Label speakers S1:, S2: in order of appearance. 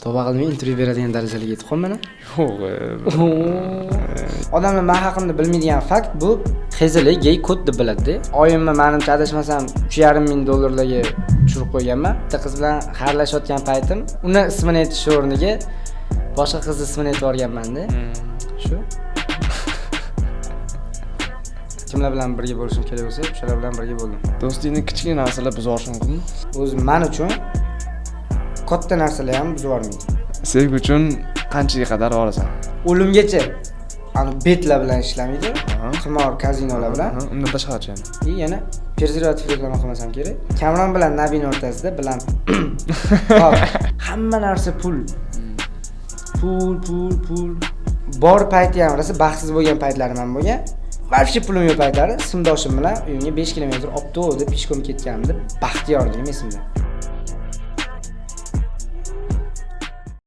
S1: Tavba qilmay intervyu beradigan darajalarga yetib qolman.
S2: Yo'q.
S1: Odamlar man haqimda bilmaydigan fakt bu Hezili gey kod deb biladida. Oyimni, manimcha, adashmasam, 3,5 ming dollarlarga tushirib qo'yganman. Bitta qiz bilan xayrlashayotgan paytim uni ismini aytish o'rniga boshqa qiz ismini aytib yuborganmanda. Shu. Kimlar bilan birga bo'lishim kerak bo'lsa, o'shalar bilan birga bo'ldim.
S2: Do'stlikni kichkina narsalar buzorishi mumkinmi?
S1: O'zi man uchun katta narsalar ham buzib yubormaydi.
S2: Sevgi uchun qanchaga qadar borasan?
S1: O'limgacha. Ani betlar bilan ishlamaydi. Qimor, kazinolar bilan.
S2: Undan tashqarichi yana.
S1: И yana prezervativ reklama qilmasam kerak. Kamron bilan Nabin o'rtasida bilan. Hop, hamma narsa pul. Pul, pul, pul. Bor payti ham rosa baxtsiz bo'lgan paytlarim ham bo'lgan. Вообще pulim yo'q paytlari sinfdoshim bilan uyimga 5 kilometr olib deb пешком ketganimda baxtiyorligim esimda.